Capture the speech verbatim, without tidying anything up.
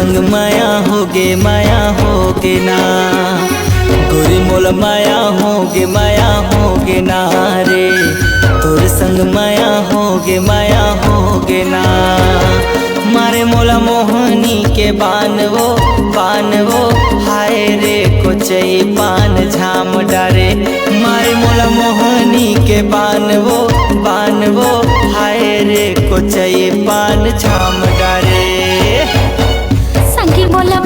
संग माया होगे, माया होगे ना। गोरी मोला माया होगे, माया होगे ना रे। तोर संग माया होगे, माया होगे ना। मारे मोला मोहनी के बान वो, बान वो, हाय रे कोचई पान झाम डारे। मारे मोला मोहनी के बान वो, बान वो, हाय रे कोचई पान झाम डारे। संगी मोला